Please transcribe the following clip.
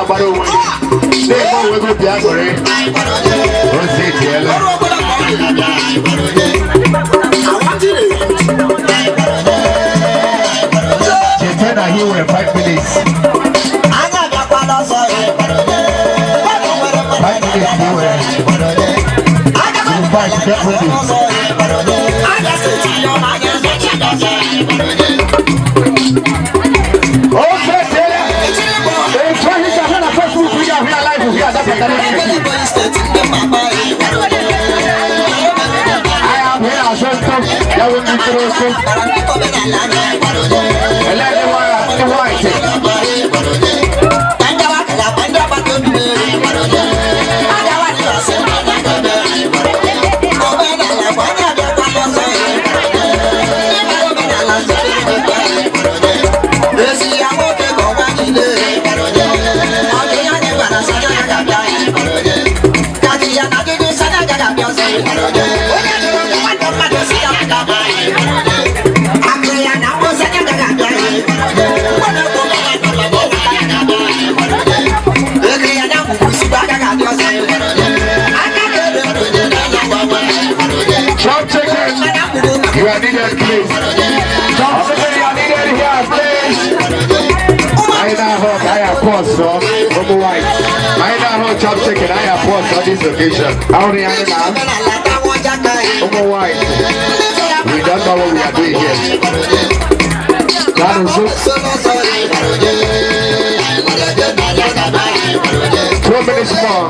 Na-agbara onwe gị, na-eme onwe gị obi aṅụrị. Ozi etiela. Ọrụ ọbụla ka ọ dị. Awatiri. Cheta na he nwere 5 minutes. Anya abịakwala ọzọ ya. Mmadụ nwere mmadụ. 5 minutes ka ị nwere. Invite, get ready. Abịa steeti ya ọma, anya abịa. Ozi etiela. Etu ahụ isi ahụ na Facebook, ị ga-ahụ ya live here. Adapụtara ike. Ebonyi steeti ndị mama ya. I am here as well. Ya wee ndị ofe. Ele ndị white. Chop chicken, you are needed, please. Chop chicken, you are needed here, please. Anyị na-ahụ ka anyị apụ ọsọ ụmụ white. Anyị na-ahụ chop chicken, anyị apụ ọsọ this occasion. Ahụrụ ya anyị na ụmụ white. We don't know what we are doing here. That is it. 2 minutes more.